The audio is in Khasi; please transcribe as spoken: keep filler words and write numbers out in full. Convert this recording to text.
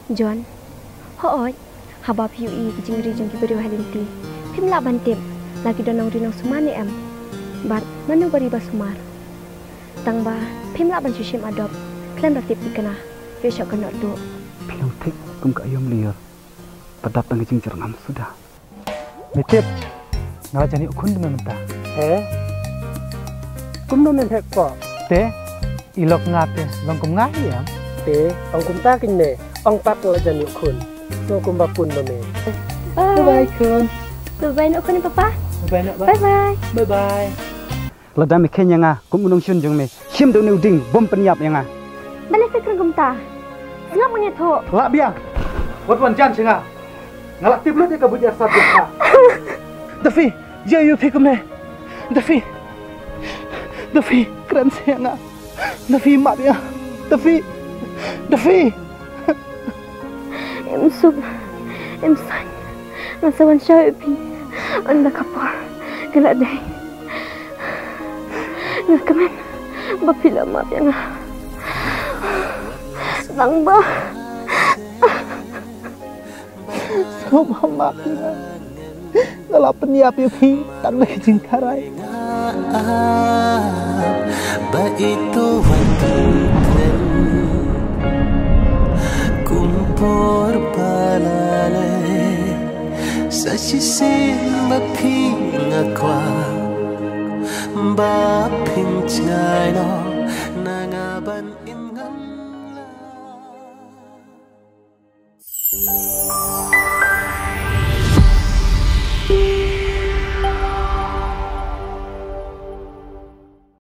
John, hooid, haba phi ïohi ki jingri jong ki briew ha lynti, phim lah ban tip la ki don nongri nongsumar ne em, bad mano ba ri ba sumar. Tang ba phim lah ban shu shim adop khlem da tip thikna, ïoh shoh ka noh tuh. Phi long thik kum ka aïom lyiur ba dap tang ka jingjyrngam suda. Me tip, nga la jan ïoh khun te mynta. He? Kumno men hek ko? Te, i lok nga te long kum nga hi em? Te, ong kumta kin me, ong pat nga la jan ïoh khun. To kumba pun ba me. Bye bye khun. Bye bye noh khun papa. Bye bye noh ba. Bye bye. Bye bye. Lada me kheiñ ïa nga kum u nongshun jong me, shim da une u dieng bym pynïap ïa nga. Balei phi kren kumta? Sngap, ngan ïathuh. Lah biang. Wat wan jan sha nga. Nga la tip lut ïa ka buit ïa sat jong pha. Daffy, ïa ïa phi kumne. Daffy. Daffy, kren sha nga. Daffy, map ïa. Daffy. Daffy. Em suk, em saiñ, nga sa wan shaw ïa phi. Ynda ka por ka la dei, nga kmen ba phi la map ïa nga. Tang ba sngewbha map ïa nga. Nga la pynïap ïa phi tang da ka jingkharai. Ba ito wan tang tren kum por ba la leh. Sa shisien ba phi nga kwah ba phin jngai noh na nga ban im ngam.